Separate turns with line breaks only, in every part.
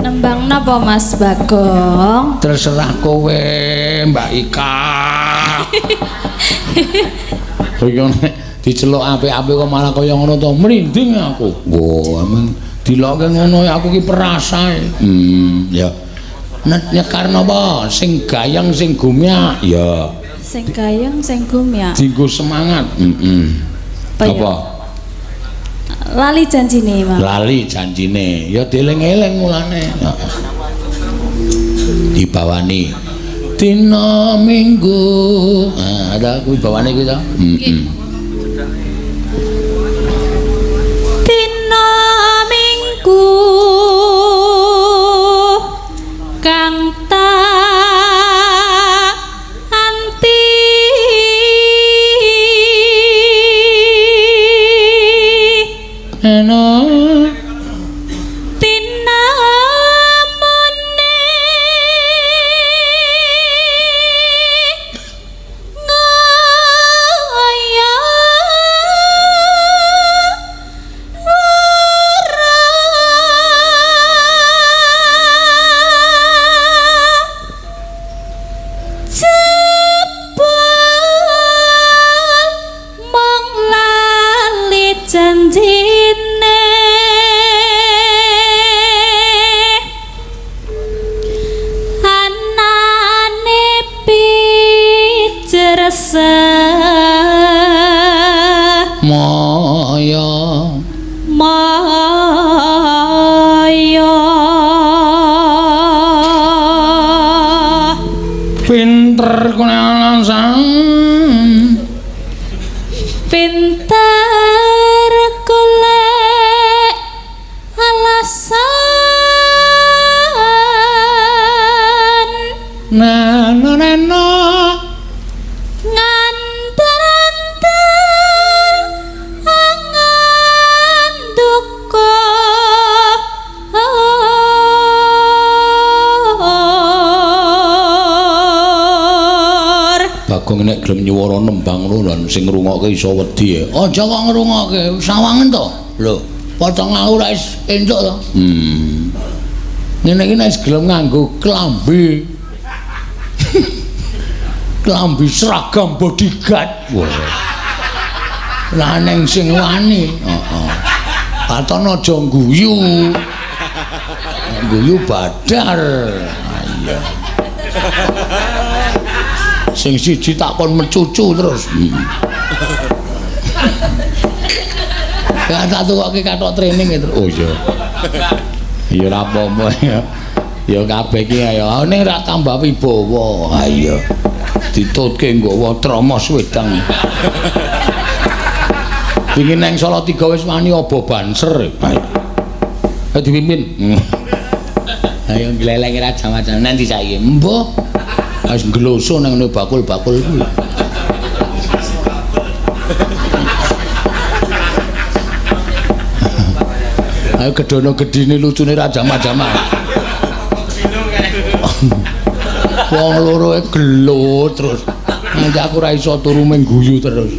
Nembang napa Mas Bagong?
Terserah kowe, Mbak Ika. Kowe nek diceluk apik-apik kok malah kaya ngono to, mrinding aku. Wah, emang dilokke ngono aku ki perasae. Ya. Nek nyekar napa? Sing gayeng sing gumyak. Ya.
Sing gayeng sing gumyak.
Dinggo semangat. Heeh.
Apa? Lali janjine, Mas.
Lali janjine. Ya dieling-eling mulane. Dibawani dina Minggu. Nah, ada kuwi bawane kuwi to? Heeh.
Dina Minggu kang tak anti
eno
tinamune ngaya ora jebul mung lali janjine anane pijerse
maya
maya
pinter kowe alasan
pinter golek alasan
nano nano
nganter-anter angan duka.
Bagong nek gelem nyuwara nembang ngono lan sing ngrungokke iso wedi ya. Aja kok ngrungokke, sawangen to. Lho, pocong aku ora wis entuk to. Ngene iki nek wis gelem nganggo klambi. Klambi seragam bodyguard. Wah. Lah neng sing wani. Heeh. Katon aja guyu. Nek guyu badar. Iya. Sing siji tak kon mecucu terus. Ya tak tukoke kathok training itu. Oh iya. Ya ora apa-apa ya. Ya kabeh iki ya ning ra tambah wibawa. Ha iya. Ditutke nggawa tromos wedang. Pingin nang Salatiga wis wani aba banser. Ayo dipimpin. Ayo gleleng ra jam-jam nanti saiki. Mbuh. Wis ngloso nang ngene bakul-bakul kuwi. Ayo gedono gedine lucune ra jama-jama. Wong loro e gelut terus. Nanti aku ra iso turu mung guyu terus.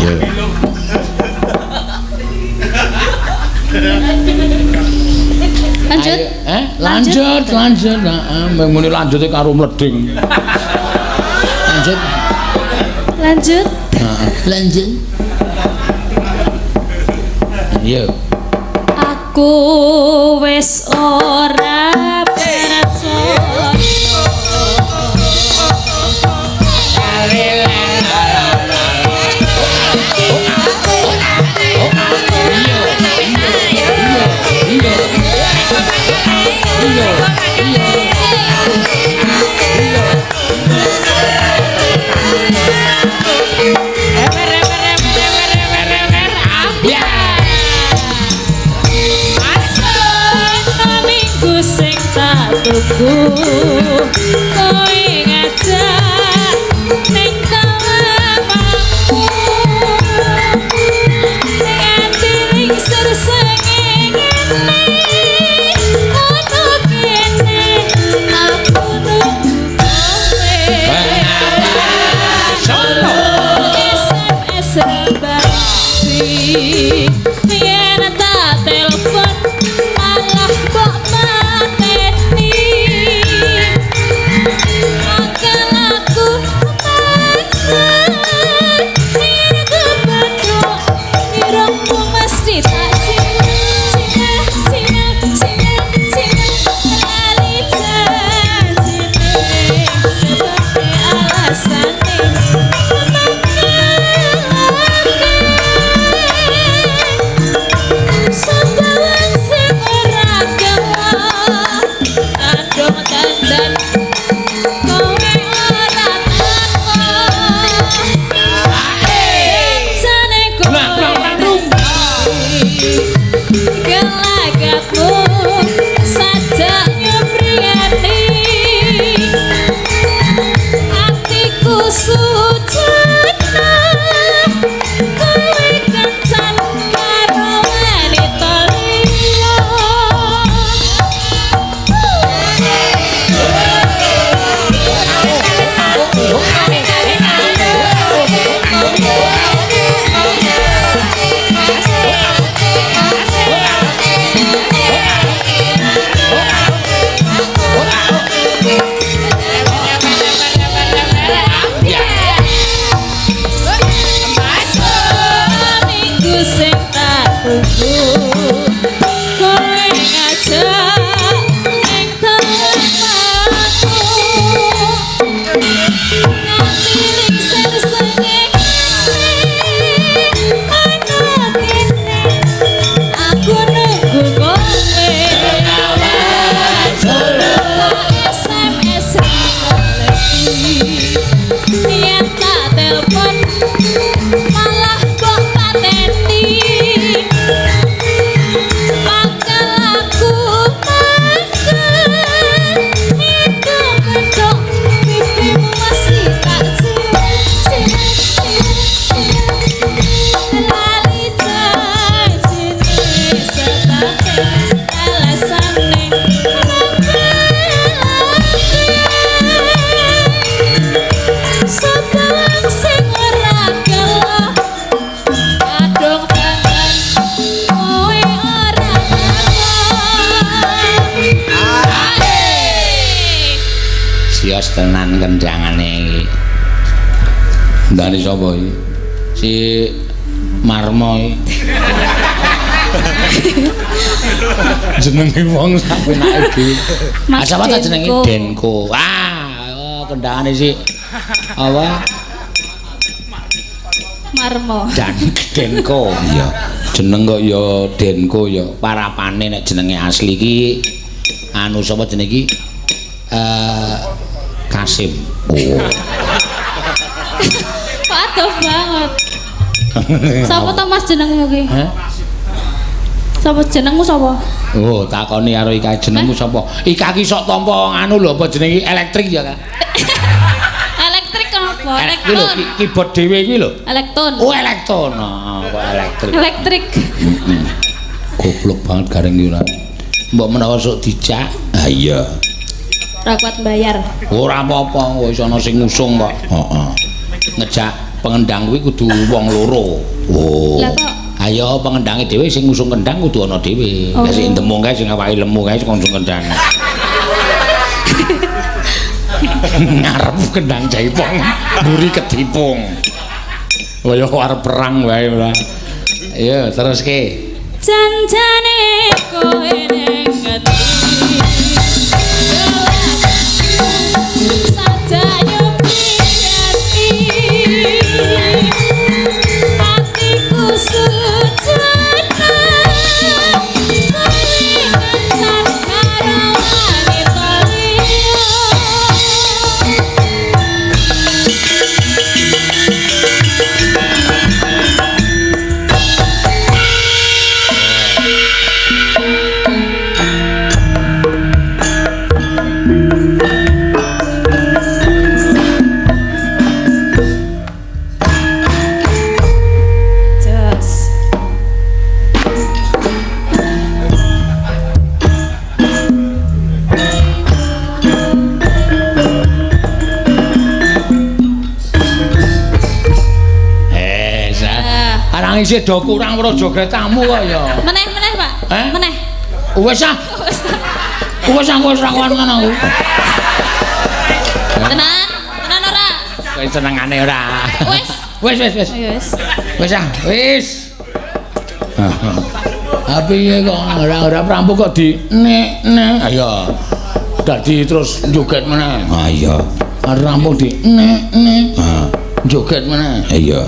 Iya.
Lanjut.
Lanjut, lanjut. Heeh, muni lanjute karo mleding. Lanjut.
Lanjut.
Heeh, lanjut. Iya.
Aku wis ora percaya. Minggu sing tak tunggu kowe ngajak ning tamanku ning ati lingsir sengene ono kene aku nunggu kowe SMS basi yen tak telepon
Jos tenan kendangane iki. Ndane sapa iki? Si Marmo iki. Jenenge wong sak penake dhewe.
Mas
Sapa ta jenenge?
Denko.
Denko. Ah, oh, kendangane si apa?
Marmo.
Dan Denko. Iya. Jeneng kok ya Denko ya. Parapane nek jenenge asli iki anu sapa jenenge iki? Kasim. Oh.
Kok adoh banget. Sapa to Mas jenengmu ki?
Hah?
Sapa jenengmu sapa?
Oh, takoni karo Ika jenengmu sapa? Ika ki sok tampa anu lho apa jenenge elektrik ya, Kak?
Elektrik apa?
Kuwi lho
Elektron.
keyboard dhewe kuwi lho.
Elektron.
Oh, elektron. Oh, kok elektrik.
Elektrik.
Heeh. Goblok banget gareng iki ora. Mbok menawa sok dijak. Ha iya.
Ora kuat bayar.
Ora apa-apa, kok iso ana sing ngusung kok. Heeh. Ngejak pengendang kuwi kudu wong loro. Oh.
Lah kok?
Ayo pengendange dhewe sing ngusung kendang kudu ana dhewe.
Oh.
Lah sing demung kae sing awake lemu kae sing ngusung kendang. Ngarep kendang jaipong, mburi kedipung. Kaya arep perang wae ora. Ayo teruske.
Janjane kowe ning ngendi? Sajayo ati atiku sujana kowe kencan karo wanita liya. Jos.
Eh, arang isih do kurang praja gretamu kok ya.
Meneh meneh, Pak.
Eh?
Meneh.
Wis ah. Wis aku wis ra kuat ngono aku.
Tenan, tenan ora?
Wis senengane ora.
Wis.
Wis wis wis.
Ayo wis.
Wis ah, wis. Tapi kok ora perampok kok di nek nek. Ayo. Dadi terus joget meneh. Ha iya. Rampung di nek nek. Ha. Joget meneh. Iya.